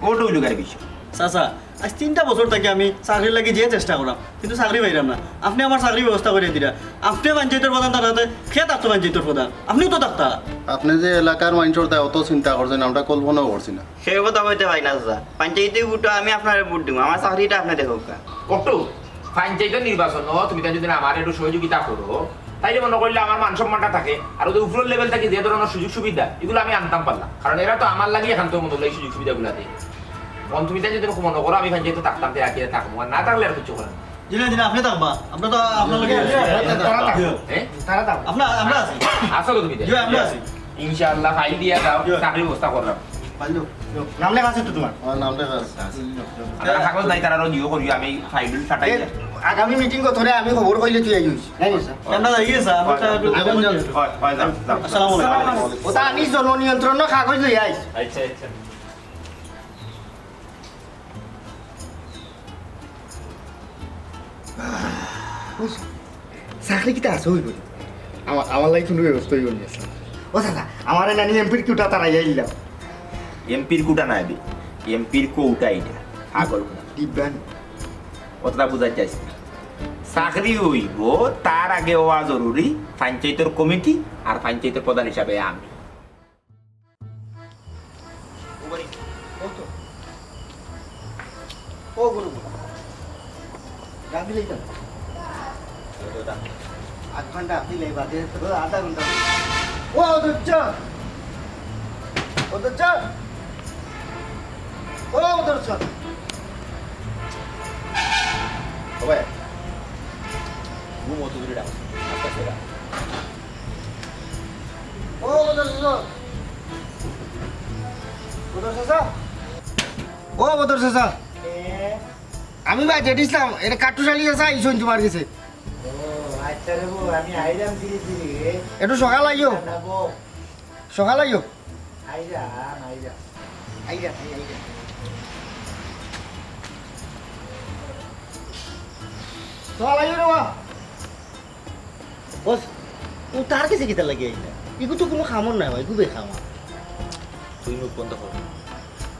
ওটা হইল গাড়ি বিষয়। চাচা, আজ তিনটা বছর থাকি আমি চাকরির লাগি যে চেষ্টা করাম, কিন্তু চাকরি পাইলাম না। আপনি আমার চাকরির ব্যবস্থা করে দিরা। আপনি পঞ্চায়েতর প্রধান থাকতে, কে থাকতো পঞ্চায়েতর প্রধান? আপনিও তো থাকতা। আপনি যে এলাকার মানুষের দায় অত চিন্তা করছেন, আমরা কল্পনাও করছি না। সে কথা কইতে পারি না, চাচা। পঞ্চায়েতে ভোট, আমি আপনারে ভোট দিমু, আমার চাকরিটা আপনি দেখুক। অট্টু, পঞ্চায়েতর নির্বাচন, তুমি তাই যদি আমার একটু সহযোগিতা করো, তাইলে মনে করলে আমার মান সম্মানটা থাকে, আর ওদের উপরের লেভেল থেকে যে ধরনের সুযোগ সুবিধা, এগুলো আমি আনতাম পারলাম, কারণ এরা তো আমার লাগি এখান থেকে মনে হলো এই সুযোগ সুবিধাগুলো দেয়। মন তুমি তাই যদি মনে করো আমি পঞ্চায়েতে থাকতাম, তে রাখিয়ে থাকবো, আর না থাকলে আর কিছু করার নেই। জি না, জি না, আপনি থাকবা। আমরা তো আপনার লগে আছি। তারা থাকবো। হ্যাঁ? তারা থাকবো। আমরা, আমরা আছি। আসো তো তুমি। জি, আমরা আছি। ইনশাআল্লাহ, ফাইল দিয়া দাও, জি। চাকরির ব্যবস্থা করলাম। ফাইল দাও। নাম লেখা আছে তো তোমার? আমার নাম লেখা আছে। আর কাগজ নাই, তারা রোজ ইয়ে করি, আমি ফাইল ফাটাই এ, দিয়া। আগামী মিটিং কতরে আমি খবর কইলে তুই আইস। জানিস? আমরা যাই গিয়ে স্যার, আমরা হয়, একটু হয়, হয়, যাও, যাও। আসসালামু আলাইকুম। ওটা আনিস জননিয়ন্ত্রণ কাগজ লই আইস। আচ্ছা, আচ্ছা। চাকরি কিতা আছে অইবো? আমার, আমার লাগি কুনু ব্যবস্থা অইবো নি, স্যার? ও চাচা, আমারে নানি এমপির কুটা তারাই আইলাম। এমপির কুটা নায় বে, এমপির কৌটা ইটা, পাগল কুটা। ডিব্বা নি? অতটা বুঝাই চাইছি না। চাকরি অইবো, তার আগে অওয়া জরুরি পঞ্চায়েতর কমিটি আর পঞ্চায়েতর প্রধান হিসাবে আমি। ও বাড়ি, ও তো। ও গুরু, ডাক দিলেই তো। আধ ঘন্টা আপনি লেবা, আধা ঘন্টা। ও অধ্যক্ষ, অধ্যক্ষ, ও অধ্যক্ষ। ও ভাই, ঘুম অত দূরে ডাক, আস্তে আস্তে ডাক। ও বদর চাচা। বদর চাচা। ও বদর চাচা। এ? আমি বাজেট ইসলাম, এটা কাট্টুশালী চাচা আইছইন তোমার গেছে। ও, আচ্ছা রে বউ, আমি আইরাম ধীরে ধীরে। একটু সকাল আইও। না বউ। সকাল আইও। আইরাম, আইরাম। আইরাম, আইরাম। সকাল আইও রে বা। বস, ও তার গেছে কিতার লাগি আইলা? ইগু তো কুনু কামর নায়, ইগু বেকামা। তুই মুখ বন্ধ কর।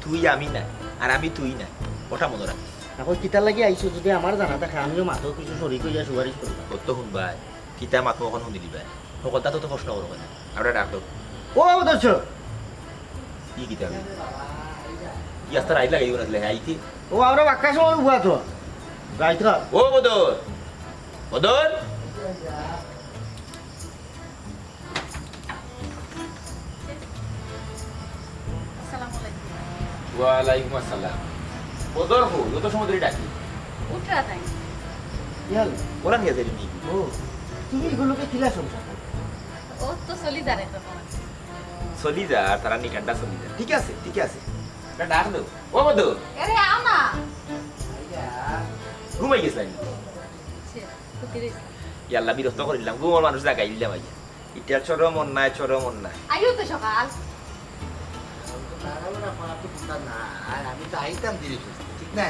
তুই আমি নায়, আর আমি তুই নায়। ওটা মনে রাখিস। এখন কিতার লাগি আইছো, যদি আমার জানা থাকে, আমিও মাতো কিছু শরিক অইয়া সুপারিশ করি। কত হুনবায়, কিতা মাতো অখন হুনিলিবায়। হকলতা তো প্রশ্ন করো কেনে? আমরা ডাক দেব। ও অধ্যক্ষ। কি কিতা? কি আস্তা রাইত লাগাইব না দিলে, হ্যাঁ, আইতে? ও, আমরা বাক্কা সময় উবা তো। রাইত রাত। ও বদর, বদর। আসসালামু আলাইকুম। ওয়ালাইকুম আসসালাম। বদর হো, যত সময় ধরে ডাকি। উঠরা নাই। ইয়াল। ওরা নিয়ে যাইনি। ও, তুমি এগুলোকে কিলা সংসার করো? ও তো চলি যার এখন। চলি যার, তারা নিকান্ডা চলি যার। ঠিক আছে, ঠিক আছে। এটা ডাক দেও। ও বদর। আরে, আও না। ঘুমাই গেছে আমি। ছি, ক্ষতি হইছে। ইয়াল্লা, বিরক্ত করিলাম। ঘুমর মানুষ জাগাই দিলাম আইয়া। ইটার চরম অন্যায়, চরম অন্যায়। আইও তো সকাল। আর আমি তো আইতাম ধীরে সুস্থে, ঠিক না?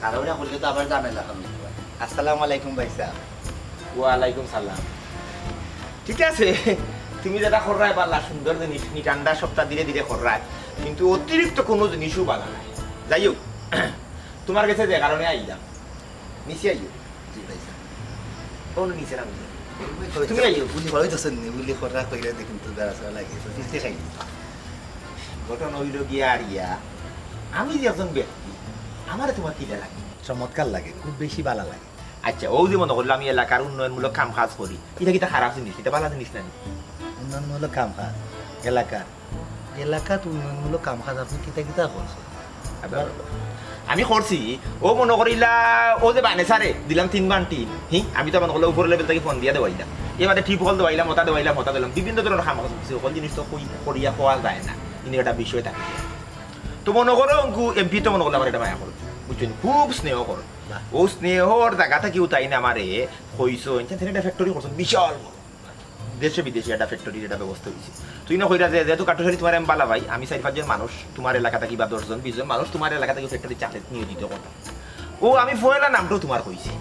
তাড়াহুড়া করলে তো আবার ঝামেলা হবে। আসসালামু আলাইকুম ভাই সাহেব। ওয়ালাইকুম সালাম। ঠিক আছে, তুমি যেটা কররায় বালা, সুন্দর জিনিস, নিকান্ডা সবটা ধীরে ধীরে কররায়, কিন্তু অতিরিক্ত কোনো জিনিসও বালা নায়। যাই হোক, তোমার গেছে যে কারণে আইলাম, নিচে আইও। জি ভাই সাহেব। কোনো নিচে না বুঝে। ওই তো তুমি আইও। বুলি করাই তো শুননি, বুলি করা কইলে দেখুন তো বেড়া সেড়া লাগে, তো নিচে খাই। ঘটনা অইল গিয়া আর ইয়া, আমি যে একজন ব্যক্তি, আমারে তোমার কিলা লাগে? চমৎকার লাগে, খুব বেশি বালা লাগে। আচ্ছা, ও যে মনে করলো আমি এলাকার উন্নয়নমূলক কাম কাজ করি, এটা কিতা খারাপ জিনিস, এটা বালা জিনিস না নি? উন্নয়নমূলক কাম কাজ এলাকার এলাকাত উন্নয়নমূলক কাম কাজ আপনি কিতা কিতা করছেন? আমি করছি, ও মনে করিলা, ও যে বানে সারে দিলাম তিন গান টিন, হি, আমি তো মনে করলে উপর লেভেল থেকে ফোন দিয়া দেওয়াইলাম, এবারে টিপ কল দেওয়াইলাম, ওটা দেওয়াইলাম, ওটা দিলাম, বিভিন্ন ধরনের কাম কাজ করছি, সকল জিনিস তো কই করিয়া পাওয়া যায় না, কিন্তু একটা বিষয় থাকে। তো মনে করো অঙ্কু এমপি তো মনে করলে আমার এটা মায়া করো, বুঝছেন, খুব স্নেহ করো। ও স্নেহর জায়গা থাকি উঠাই না আমারে কইছো, এনখান একটা ফ্যাক্টরি করছো বিশাল বড়। দেশে বিদেশে একটা ফ্যাক্টরির একটা ব্যবস্থা হইছে। তুই না কইরা যে, যেহেতু কাট্টুশালী তোমার আমি বালা ভাই, আমি চার পাঁচজন মানুষ তোমার এলাকা থাকি বা দশ জন, বিশ জন মানুষ তোমার এলাকা থাকি ফ্যাক্টরি চাকরি নিয়োজিত করতাম। ও আমি পয়লা নামটাও তোমার কইছি।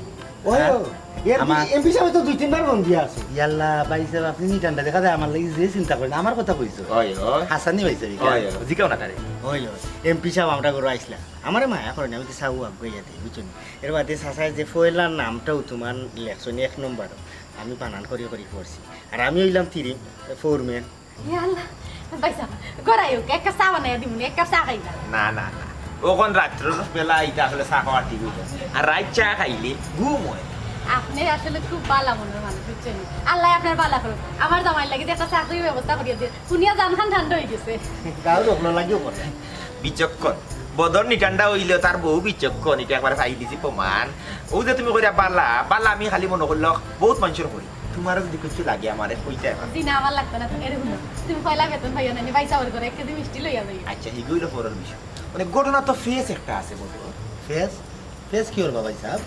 ওই, হ্যাঁ? ও, এমপি, আমার এমপি সাহেব তো দুই তিনবার ফোন দিয়া আছে। ইয়াল্লা, ভাই সাহেব, আপনি নিটানটা দেখা যায় আমার লাগি যে চিন্তা করেন, আমার কথা কইছো। ওই, ওই। হাসানি ভাই সাহেব, ওই, ওই। জিকাও না তারে। ওই, ওই। এমপি সাহেব আমরা ঘরে আইসলা। আমারে মায়া করেন, আমি তো সাউ আগুয়াইয়া দিই, বুঝছেন? এর বাদে চাচায় যে পয়লা নামটাও তোমার লেখছেন এক নম্বর, আমি বানান করি করি পড়ছি। আর আমি হইলাম তিরিম, ফোরম্যান। হে আল্লাহ, ভাই সাহেব, গড়াই হোক, এক কাপ চা বানাইয়া দিমুনি, এক কাপ চা খাইবা। না, না, না। অখন রাত্রর বেলা ইটা আসলে চা খাওয়া ঠিক হইতো না। আর রাইত চা খাইলে ঘুম হয়। আপনি আসলে খুব বালা মনের মানুষ, বুঝছেন? আল্লাহ আপনার বালা করুক। আমার জামাইর লাগি যে একটা চাকরির ব্যবস্থা করিয়া দিয়ে, শুনিয়া জানখান ঠান্ডা হয়ে গেছে। গাও রোগ লাগিও করে। বিচক্ষণ। বদর নিটান্ডা হইলেও তার বউ বিচক্ষণ, এটা একবার পাই দিছি প্রমাণ। ও যে তুমি কইরা বালা, বালা আমি খালি মনে করলাম বহুত মানুষের করি। তোমারও যদি কিছু লাগে আমারে কইতে পারো। জি না, আমার লাগতো না, এরকম না। তুমি পয়লা বেতন পাইও না, নি ভাই সাবর করে এক কেজি মিষ্টি লইয়া যাইও। আচ্ছা, হিগুইলো পরের বিষয়। মানে ঘটনা তো ফেস একটা আছে বলতো। ফেস? ফেস কি ওর বাবাই সাহেব?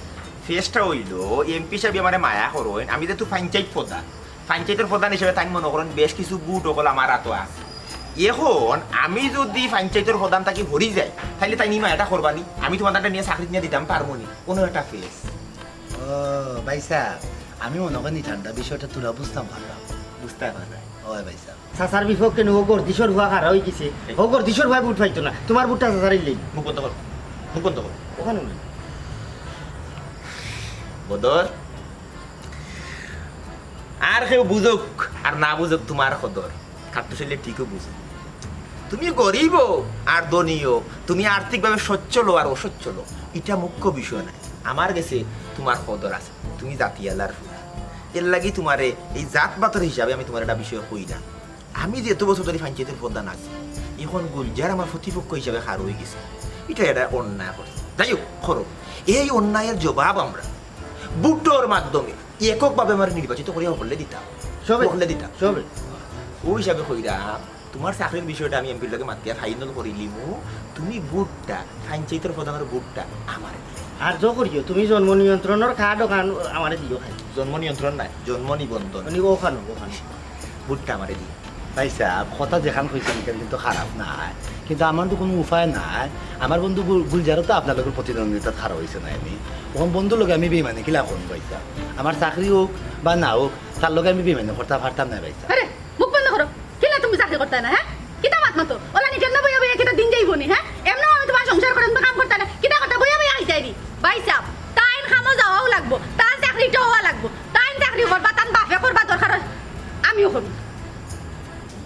ফেসটা অইলো, এমপি সাহেব আমারে মায়া করইন, আমি যেহেতু পঞ্চায়েত প্রধান, পঞ্চায়েতর প্রধান হিসাবে তাইন মনো করইন বেশ কিছু ভোট অকল আমার আতো আছে। এখন আমি যুদি পঞ্চায়েতর প্রধান থাকি হরি যাই, তাইলে তাইন ই মায়াটা করবা নি? আমি তুমার তানরে নিয়া চাকরিত নিয়া দিতাম পারমু নি? অনো একটা ফেস। ও ভাইসাব, আমি মনো করি নি ঠান্ডা বিষয়টা তুলা বুঝতাম পারলাম। বুঝতায় পারলায়? অয় ভাইসাব। চাচার বিপক্ষে নু ও গর্দিশর ফুয়া খাড়া অইগেছে। ও গর্দিশর ফুয়ায় ভোট পাইতো না। তুমার ভোটটা চাচার ইল্লেই। মুখ বন্ধ কর। মুখ বন্ধ কর। অখানো নাই। বদর, আর কেউ বুঝউক আর না বুঝউক তুমার কদর, কাট্টুশ অইলে ঠিকউ বুঝে। তুমি গরিব অও আর ধনী অও, তুমি আর্থিকভাবে সচ্ছল অও আর অসচ্ছল অও, ইটা মুখ্য বিষয় নায়। আমার গেছে তুমার কদর আছে, তুমি জাতিয়ালার ফুয়া। এরলাগি তুমারে এই জাত-পাতর হিসাবে আমি তুমারে একটা বিষয় কইরাম। আমি যে এত বছর ধরি পঞ্চায়েতর প্রধান আছি, এখন গুলজার আমার প্রতিপক্ষ হিসাবে খাড়া অইগেছে, ইটা একটা অন্যায় করছে। যাই হউক, করউক, এই অন্যায়র জবাব আমরা ভোটর মাধ্যমে এককভাবে আমারে নির্বাচিত করিয়া হকলরে দিতাম। সবে। হকলরে দিতাম। সবে। অউ হিসাবে কইরাম, তুমার চাকরির বিষয়টা আমি এমপির লগে মাতিয়া ফাইনাল করিলিমু। তুমি ভোটটা, পঞ্চায়েতর প্রধানর ভোটটা আমারে দিও। আর যা করিও, তুমি জন্ম নিয়ন্ত্রণর কার্ড অখান আমারে দিও খালি। জন্ম নিয়ন্ত্রণ নায়, জন্ম নিবন্ধন। মানে অখানো, অখানো। ভোটটা আমারে দিও। ভাইসাব, কথা যেখান কইছইন ইখান কিন্তু খারাপ নায়, কিন্তু আমার তো কুনু উপায় নাই। আমার বন্ধু গুল-, গুলজারও তো আপনার লগে প্রতিদ্বন্দ্বিতাত খাড়া অইছে না এমনি। অখন বন্ধুর লগে আমি বেইমানি কিলা করমু ভাইসাব? আমার চাকরি অউক বা না অউক, তার লগে আমি বেইমানি করতাম পারতাম না ভাইসাব। আরে, মুখ বন্ধ করো। কিলা তুমি চাকরি করতায় না, হে? কিতা মাত মাতো? অলা নিটান্ডা বইয়া বইয়া কিতা দিন যাইবো নি, হে? এমনেও আমি তুমার সংসার করি, তুমি কাম করতায় না। কিতা করতায়? বইয়া বইয়া খাইতায় নি? ভাইসাব, তাইন কামো যাওয়াউ লাগবো, তান চাকরিটা অওয়া লাগবো। তাইন চাকরি করবা, তান বাপে করবা, দরকার অয় আমিও করমু।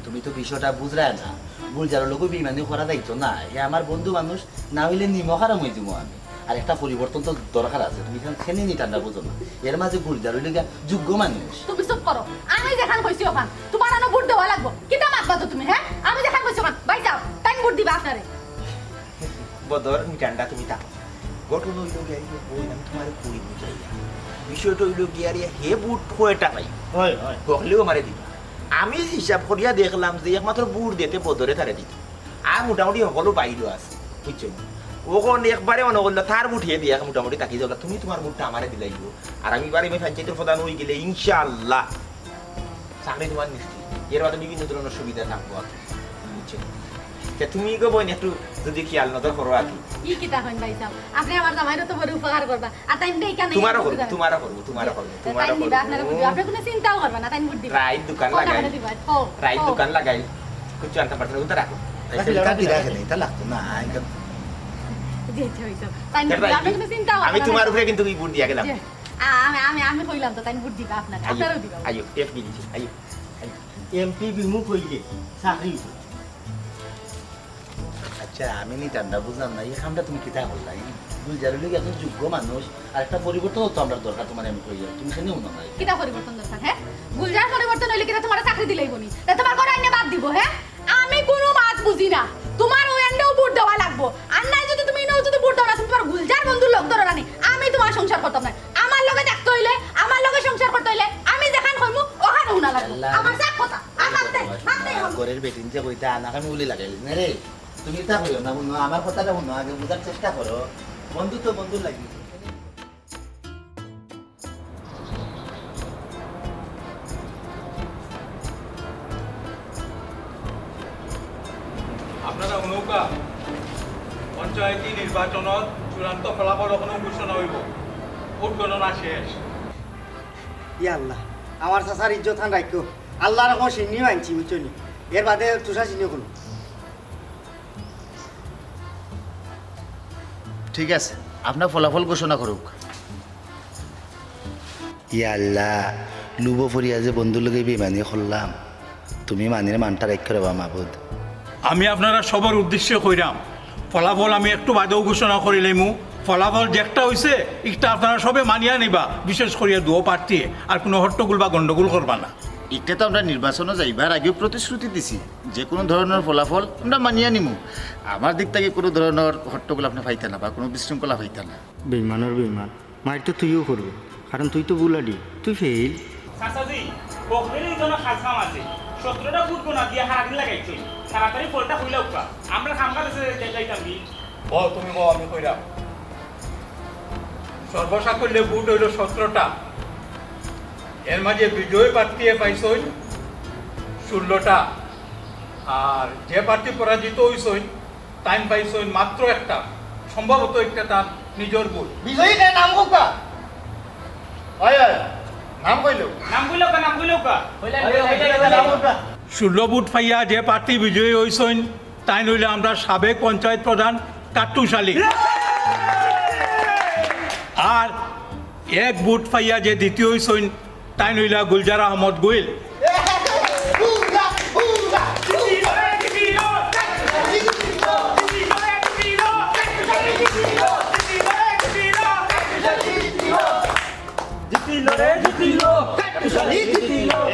তুমি তো বিষয়টা বুঝরায় না, গুলজারর লগেও বেইমানি করা যাইতো না। হে আমার বন্ধু মানুষ, না অইলে নিমক হারাম অইযিমু আমি। আর একটা পরিবর্তন তো দরকার আছে, তুমি ইখান কেনে নিটান্ডা বুঝো না। এর মাঝে গুলজার অইলো গিয়া যোগ্য মানুষ। তুমি চুপ করো, আমি যেখান কইছি অখান। তুমার অনো ভোট দেওয়া লাগবো। কিতা মাত মাতো তুমি, হে? আমি যেখান কইছি অখান। ভাইসাব, তাইন ভোট দিবা আপনারে। বদর, নিটান্ডা তুমি থাকো। ঘটনা অইলো গিয়া, এই যে বইন, আমি তুমারে কই বুঝাইয়া। বিষয়টা অইলো গিয়া, আরে হে ভোট কয়টা পাই? অয়, অয়। হকলেউ আমারে দিবা। আমি হিসাব করিয়া দেখলাম যে একমাত্র ভোট দিতে বদরে তারে দিত। আর মোটামুটি হকলউ বাইরও আছে, বুঝছো নি? অখন একবারে মনো করলো তার ভোট হে দিয়া মোটামুটি থাকি যাউক, তুমি তুমার ভোটটা আমারে দিলাইও। আর আমি বারে আমি পঞ্চায়েতর প্রধান অইগেলে ইনশাআল্লাহ চাকরি তুমার নিশ্চিত। এর বাদে বিভিন্ন ধরনর সুবিধা থাকবো আর কি। বুঝছো? তে তুমি গো বইন একটু যুদি খিয়াল নজর করো আর কি। ই কিতা কইন ভাইসাব? আপনে আমার জামাইরও তো বড় উপকার করবা। আর তাইন দেই কেন তুমারও করবো, তুমারও করবো, তুমারও করবো, তুমারও তাইন দিবা, আপনারে ভোট দিবা। করবো। আপনে কুনু চিন্তাও করবা না, তাইন ভোট দিবা। রাইত দোকান কোন লাগাই। কারণে দিবা? হো, রাইত হো। দোকান লাগাই। কিচ্ছু আনতাম পারতাম না, ওটা রাখো। না, ফিল্টার দিরা খেলে, ইটা লাগতো না, ইটা জি, আচ্ছা, হইছে। তাইন ভোট দিবা, আপনে কুনু চিন্তাও করবা না। আমি তুমার উপরে কিন্তু ই ভোট দিয়া গেলাম। জি। আ-, আমি, আমি, আমি কইলাম তো, তাইন ভোট দিবা আপনারে, আইও, আপনারেও দিবা। আইও, এফ বি দিছি, আইও, আইও। এমপি বিমুখ অইলে চাকরি অইতো। আচ্ছা, আমি নিতাম না, বুঝলাম না, এই কামটা তুমি কিতা করলা? এই গুলজার অইলো গিয়া একজন যোগ্য মানুষ, আর একটা পরিবর্তন তো আমরার দরকার, তুমারে আমি কইলাম, তুমি কেনে হুনো না? কিতা পরিবর্তন দরকার, হে? গুলজার পরিবর্তন অইলে কিতা তুমারে চাকরি দিলাইবো নি? তে তুমার ঘরো আইনে বাদ দিবো, হে? আমি কুনু মাত বুঝি না। তুমার অউ এন্ডেউ ভোট দেওয়া লাগবো। আর নায় যুদি তুমি ইনো যুদি ভোট দেও না, তুমি তুমার গুলজার বন্ধুর লগ ধরো না নি। আমি তুমার সংসার করতাম নায়। আমার লগে থাকতে অইলে, আমার লগে সংসার করতে অইলে, আমি যেখান কইমু, অখান হুনা লাগবো। আল্লাহ। আমার যা কথা। আর মাত দে, মাত দে অখন। ঘরর বেটিন যে কইতা, আনা আমি উলি লাগাইলি না রে। তুমি ইতা কইও না, হুনো, আমার কথাটা হুনো, আগে বুঝার চেষ্টা করো। বন্ধু তো বন্ধু লাগি। আপনারা হুনউক্কা, পঞ্চায়েতি নির্বাচনর চূড়ান্ত ফলাফল অখনো ঘোষণা অইবো, ভোট গণনা শেষ। ইয়া আল্লাহ, আমার চাচার ইজ্জত খান রাখিও। আল্লাহর রহমত চিনিও আনছি, বুঝছো নি? এর বাদে তুষা চিনিও কোনো। ঠিক আছে, আপনার ফলাফল ঘোষণা করুক। ইয়া আল্লাহ, লুবো ফরিয়া যে বন্ধুর লগে বেইমানি করলাম, তুমি মানির মানটা রাখিও রেবা মাবুদ। আমি আপনারা সবার উদ্দেশ্যে কইরাম, ফলাফল আমি একটু বাদেউ ঘোষণা করিলাইমু। ফলাফল যেটা অইছে, ইটা আপনারা সবে মানিয়া নিবা, বিশেষ করিয়া দুও প্রার্থীয়ে আর কুনু হট্টগোল বা গন্ডগোল করবা না। ইটা তো আমরা নির্বাচনো যাইবার আগেউ প্রতিশ্রুতি দিছি, যে কুনু ধরনর ফলাফল আমরা মানিয়া নিমু। আমার দিক থাকি কুনু ধরনর হট্টগোল আপনে পাইতা না বা কুনু বিশৃঙ্খলা পাইতা না। বেইমানর বেইমান। মাইর তো তুইও করবে, কারণ তুই তো বুলাডি, তুই ফেইল। চাচাজি, বকরির জন্য খাস কাম আছে। সতেরোটা ফুট গোনা দিয়া হারাদিন লাগাইছে। তাড়াতাড়ি ফলটা হইলা উপা। আমরা খামখা দেশে যাই-, যাইতাম কি? বল তুমি বল, আমি কইরাম। সর্বসাকুল্যে ভোট অইল সতেরোটা, এর মাঝে বিজয়ী প্রার্থী পাইছইন ষোলোটা, আর যে প্রার্থী পরাজিত হইছইন তাইন পাইছইন মাত্র একটা, সম্ভবত একটা তার নিজের ভোট। বিজয়ী কে নাম কউক্কা? হয়, হয়, নাম কইল। নাম কইল কা, নাম কইল কা? নাম কউক্কা। ষোলো ভোট পাইয়া যে প্রার্থী বিজয়ী হইছইন তাইন হইলা আমরা সাবেক পঞ্চায়েত প্রধান কাট্টুশ আলী। আর এক ভোট পাইয়া যে দ্বিতীয় হইছইন তাইন হইলা গুলজার আহমদ গুইল।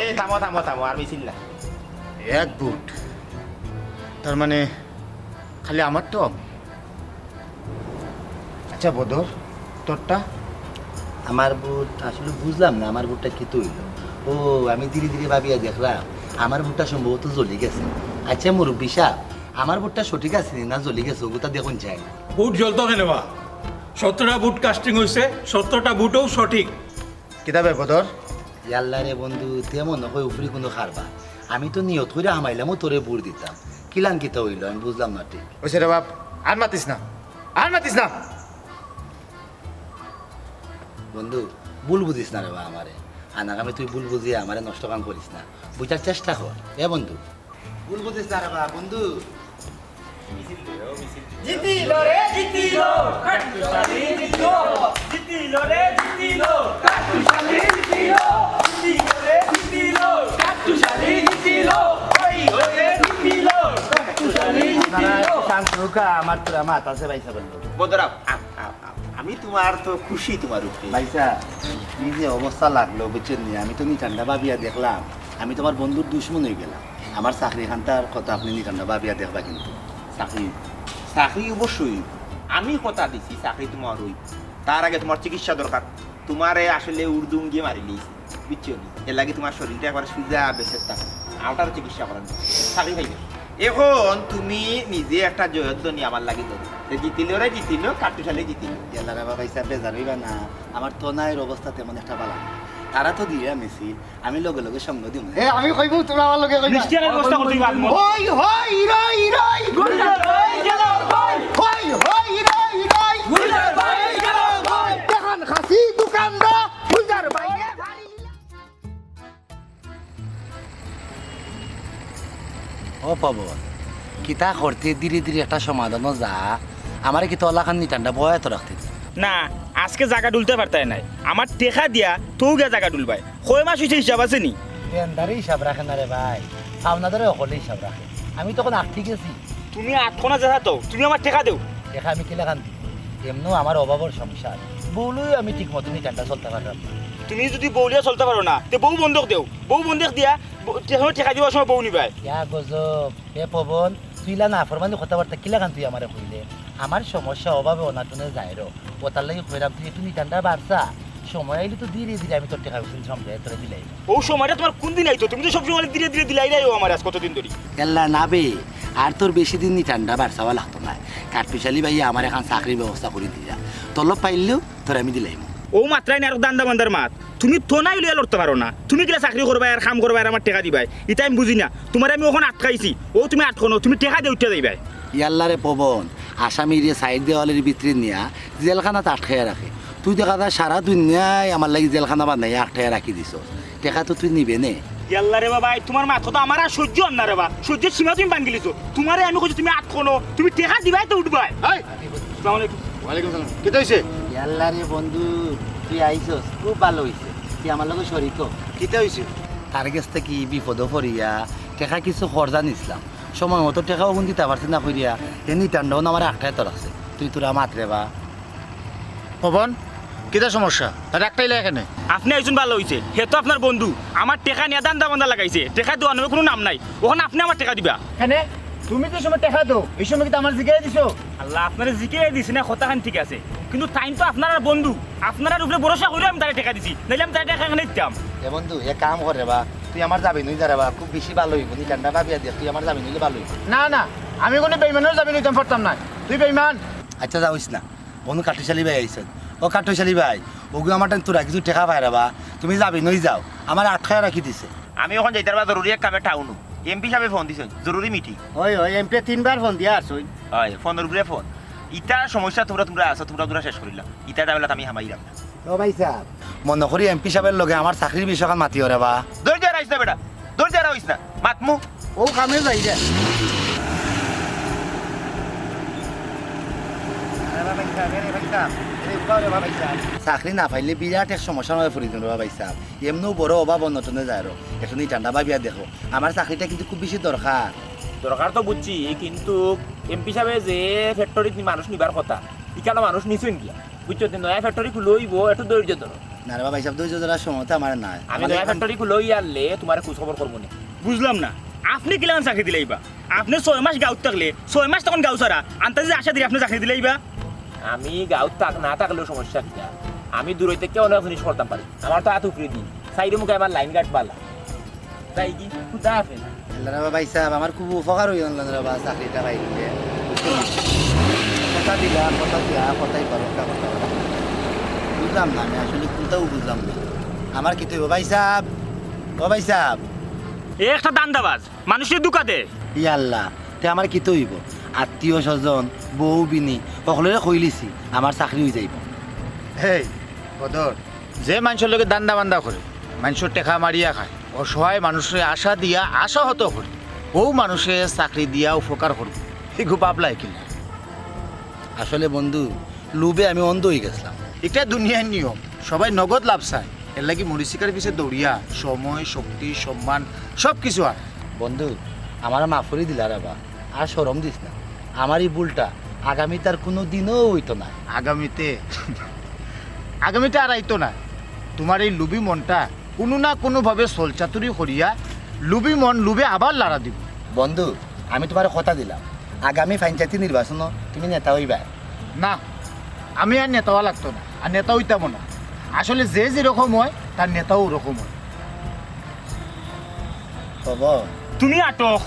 এ, থামো, থামো, থামো, আর মিছিল না। এক ভোট, তার মানে খালি আমারটা? আচ্ছা বদর, তোরটা? আমার ভোট আসলে বুঝলাম না, আমার ভোটটা কিতা অইল? ও, আমি ধীরে ধীরে ভাবিয়া দেখলাম, আমার ভোটটা সম্ভবত জ্বলি গেছে। আচ্ছা মুরব্বি সাব, আমার ভোটটা সঠিক আছে নি না জ্বলি গেছে, অগুতা দেখুন চাই। ভোট জ্বলতো কেনে বা? সতেরোটা ভোট কাস্টিং হইছে, সতেরোটা ভোটও সঠিক। কিতা বে বদর? ইয়াল্লা রে বন্ধু, তে মনে হয় উপরি কুনু কারবার। আমি তো নিয়ত কইরা হামাইলাম ও তোরে ভোট দিতাম। কিলান কিতা অইল, আমি বুঝলাম না ঠিক। ওইছে রে বাপ, আর মাতিস না, আর মাতিস না। বন্ধু, ভুল বুঝিস না রে বা আমারে। আনাগামী তুই ভুল বুঝিয়া আমারে নষ্ট কাম করিস না, বুঝার চেষ্টা কর। এ বন্ধু, ভুল বুঝিস না রে বা বন্ধু। জিতিল রে জিতিল, কাট্টুশ আলী জিতিল। জিতিল রে জিতিল, কাট্টুশ আলী জিতিল। জিতিল রে জিতিল, কাট্টুশ আলী জিতিল। হই হই রে জিতিল, কাট্টুশ আলী জিতিল। শান্ত হউক্কা, আমার তোরা মাত আছে ভাই সাহেব। বদরাম, আ-, আ-, আ-, আমি তোমার তো খুশি তোমার উপরে। ভাইসা, কি যে অবস্থা লাগলো, বুঝছেন নি? আমি তো নিটান্ডা ভাবিয়া দেখলাম, আমি তোমার বন্ধুর দুশমন হয়ে গেলাম। আমার চাকরি খানতার কথা আপনি নিটান্ডা ভাবিয়া দেখবা কিন্তু। চাকরি, চাকরি অবশ্যই। আমি কথা দিছি, চাকরি তোমার ওই। তার আগে তোমার চিকিৎসা দরকার। তোমারে আসলে উর্দুঙ্গিয়ে মারিলিস, বুঝছো নি? এর লাগি তোমার শরীরটা একবার সুজা বেসের থাক। আউটার চিকিৎসা করেন। চাকরি পাইবে। এখন তুমি নিজে একটা জয়ধ্বনি আমার লাগি ধরো। তে জিতিল রে জিতিল, কাট্টুশ আলী জিতিল। ইয়াল্লা রে বাবা, ইসা বেজার হইবা না। আমার তো নাইর অবস্থা তেমন একটা ভালো না। তারা তো দিয়া মিছিল, আমি লগে লগে সঙ্গ দিমু। এ, আমি কইমু, তোমরা আমার লগে কইবা। মিষ্টি আনার ব্যবস্থা করতে হইবা। হই, হই, রই, রই। গুলজার ভাই গেল কই? হই, হই, রই, রই। গুলজার ভাই গেল কই? দেখান খাসি দোকানদার, গুলজার ভাই। ও পবন, কিতা করতে ধীরে ধীরে একটা সমাধানও যা, আমারে কিতা অলাখান নিটান্ডা বয়াত রাখতে দে। না, আজকে জাগা ডুলতে পারতায় নাই। আমার টেকা দিয়া তৌ গিয়া জাগা ডুলবায়। কয় মাস হইছে হিসাব আছে নি? লেনদারে হিসাব রাখে না রে ভাই, পাওনাদারে হকলে হিসাব রাখে। আমি তখন আটকি গেছি। তুমি আটকো না যেতা তো, তুমি আমার টেকা দেও। টেকা আমি কিলাখান দিমু? এমনেও আমার অভাবর সংসার, বউ লইয়া আমি ঠিক মতো নিটান্ডা চলতে পারলাম না। তুমি যদি বউ লইয়া চলতে পারো না, তে বউ বন্ধক দেও। বউ বন্ধক দিয়া ব-, তে-, টেকা দিবার সময় বউ নিবায়। ইয়া গজব, এ পবন, তুই ইলা নাফরমানি কথাবার্তা কিলাখান তুই আমারে কইলে? আমার সমস্যা অভাবে অনাটনে যায় রো। ও তার লাগি কইরাম তুই একটু নিটান্ডা বাড়ছা। সময় আইলে তো ধীরে ধীরে আমি তোর টেকা পয়সা সামনে তোরে দিলাই। ও সময়টা তোমার কোন দিন আইতো? তুমি তো সব সময় ধীরে ধীরে দিলাই রাইও আমার আজ কতদিন ধরি। এল্লা না বে, আর তোর বেশি দিন নিটান্ডা বাড়ছাওয়া লাগতো না। কাঠপিশালি ভাই আমার এখন চাকরির ব্যবস্থা করে দিলা। তলব পাইলেও তোর আমি দিলাইমু। ও মাত্রায় না আর ধান্দা বান্দার মাত। তুমি তো নাই লইয়া লড়তে পারো না। তুমি কিলা চাকরি করবায় আর কাম করবায় আর আমার টেকা দিবায়, ইতা আমি বুঝি না। তোমারে আমি ওখানে আটকাইছি, ও তুমি আটকো না, তুমি টেকা দিয়ে উঠে যাইবায়। ইয়াল্লা রে পবন, আসামিরে সাইড দেওয়ালের ভিতরে নিয়া জেলখানাত আটকাইয়া রাখে। তুই দেখা যায় সারা দুনিয়ায় আমার লাগি জেলখানা বানাইয়া আটকাইয়া রাখি দিছস। টেকা তো তুই নিবে নে। ইয়াল্লা রে বাবা, এই তোমার মাত তো আমার আর সহ্য অর না রে বা। সহ্যর সীমা তুমি ভাঙ্গিলিছো। তোমারে আমি কইছি তুমি আটকো না, তুমি টেকা দিবায় তো উঠবায়। এই! আসসালামু আলাইকুম। ওয়ালাইকুম সালাম। কিতা হইছে? ইয়াল্লা রে বন্ধু, তুই আইছস, খুব ভালো হইছে। তুই আমার লগে শরিক হ। কিতা হইছে? তার গেছ থাকি বিপদো পড়িয়া টেকা কিছু কর্জা নিছলাম। সময় মতো টেকাও অখন দিতা পারছি না করিয়া, এ নিটান্ডা অনো আমারে আটকাইয়া তো রাখছে। তুই তোরা মাত রে বা। পবন, কিতা সমস্যা? তারে আটকাইলা কেনে? আপনে আইছইন ভালা অইছে, হে তো আপনার বন্ধু, আমার টেকা নিয়া ধান্দা বান্দা লাগাইছে, টেকা দেওয়ার নামে কুনু নাম নাই, অখন আপনে আমার টেকা দিবা। কেনে? তুমি যে সময় টেকা দেও, ই সময় কিতা আমারে জিগাইয়া দিছো? আল্লাহ, আপনারে জিগাইয়া দিছি না, কথাখান ঠিক আছে, কিন্তু তাইন তো আপনারার বন্ধু, আপনারার উপরে ভরসা করিয়া আমি তারে টেকা দিছি, নাইলে আমি তারে টেকা কেনে দিতাম? এ বন্ধু, এক কাম কর রে বা, তুই আমার জামিন অই যা রে বা, খুব বেশি ভালা অইবো, নিটান্ডা ভাবিয়া দেখ, তুই আমার জামিন অইলে ভালা অইবো। না, না, আমি কুনু বেইমানর জামিন অইতাম পারতাম না, তুই বেইমান। আচ্ছা, যা অইস না। বন্ধু কাঠুশালী ভাই আইছইন, ও কাঠশালী ভাই, ওগু আমার টান তোরা কিছু টেকা পায় রে বা, তুমি যাবি নই যাও, আমার আটকায় রাখি দিছে। আমি অখন যাইতার বা জরুরি এক কামে টাউনো। এমপি সাবে ফোন দিছইন, জরুরি মিটিং। ওই, ওই, এমপি তিনবার ফোন দিয়া আছইন। অয়, ফোনর উপরে ফোন। ইতা সমস্যা তুমরা, তুমরা আছো, তুমরা, তুমরা শেষ করিলাও। ইতা ঝামেলাত আমি হামাইরাম না। ও ভাইসাব, মনো করি এমপি সাবর লগে আমার চাকরির বিষয়খান মাতিও রে বা। ধৈর্য হারাইস না বেটা, ধৈর্য হারাইস না, মাতমু। ও কামে যাই রে। আরে বা ভাইসাব, এরে ভাইসাব, এরে উবাও রে বা ভাইসাব। চাকরি না পাইলে বিরাট এক সমস্যার মধ্যে পড়ি যাইমু রে বা ভাইসাব। এমনেউ বড় অভাব অনটনে যাইরাম। একটু নি ঠান্ডা ভাবিয়া দেখো, আমার চাকরিটা কিন্তু খুব বেশি দরকার। দরকার তো বুঝছি, কিন্তু এমপি সাবে যে ফ্যাক্টরিত মানুষ নিবার কথা, ইখানো মানুষ নিছইন গিয়া। বুঝছো, তে নয়া ফ্যাক্টরি খুলো অইবো, একটু ধৈর্য ধরো। না রে বা ভাইসাব, ধৈর্য ধরার সময় তো আমার নাই। আমি আমার নয়া এখন ফ্যাক্টরি খুলো অইয়ারলে তুমারে খোঁজ খবর করমু নে। বুঝলাম না, আপনে কিলাখান চাকরি দিলাইবা? আপনে ছয় মাস গাউত থাকলে, ছয় মাস তখন গাউ ছাড়া, আন্তাজে আশা দিলে আপনে চাকরি দিলাইবা? আমি গাউত থাক-, না থাকলেও সমস্যা কিতা? আমি দূরই থাকি অনেক জিনিস করতাম পারি। আমার তো আত উপরে দিন। সাইডে মুখে আমার লাইন গার্ড বালা। যাই কি? খুদা হাফেজ। আল্লাহ রে বা ভাইসাব, আমার খুব উপকার অইলো রে বা, চাকরিটা পাইলে। কথা দিলাম, কথা দিয়া, কথাই পারো, একটা কথা বলো। বুঝলাম না, আমি আসলে কোনটাও বুঝলাম না। আমার কিতা অইবো ভাইসাব? ও ভাইসাব। এ একটা ধান্দাবাজ, মানুষরে ধুকা দে। ইয়া আল্লাহ, তে আমার কিতা অইবো? আত্মীয় স্বজন, বউ বিনি, হকলরে কইলিছি, আমার চাকরি অইযাইবো। এই, বদর, যে মানষর লগে ধান্দা বান্দা করে, মানষর টেকা মারিয়া খায়, অসহায় মানুষরে আশা দিয়া আশাহত করে, অউ মানুষে চাকরি দিয়া উপকার করবো, ইগু ভাবলায় কিলা? আসলে বন্ধু, লোভে আমি অন্ধ অইগেছলাম। ইটা দুনিয়ার নিয়ম, সবাই নগদ লাভ চায়, এরলাগি মরিচিকার পিছে দৌড়িয়া সময়, শক্তি, সম্মান সব কিছু আর। বন্ধু, আমারে মাফ করি দিলা রে বা, আর শরম দিস না। আমার ই ভুলটা আগামীতে আর কুনুদিনও অইতো নায়। আগামীতে, আগামীতে আর আইতো নায়। তুমার ই লোভী মনটা কুনু না কুনুভাবে ছলচাতুরি করিয়া লোভী মন লোভে আবার লাড়া দিবো। বন্ধু, আমি তুমারে কথা দিলাম, আগামী পঞ্চায়েতি নির্বাচনো তুমি নেতা অইবায়। না, আমি আর নেতা অওয়া লাগতো না, আর নেতা অইতামও না। আসলে যে যেরকম অয়, তার নেতাও ওরকম অয়। খবর? তুমি আটক।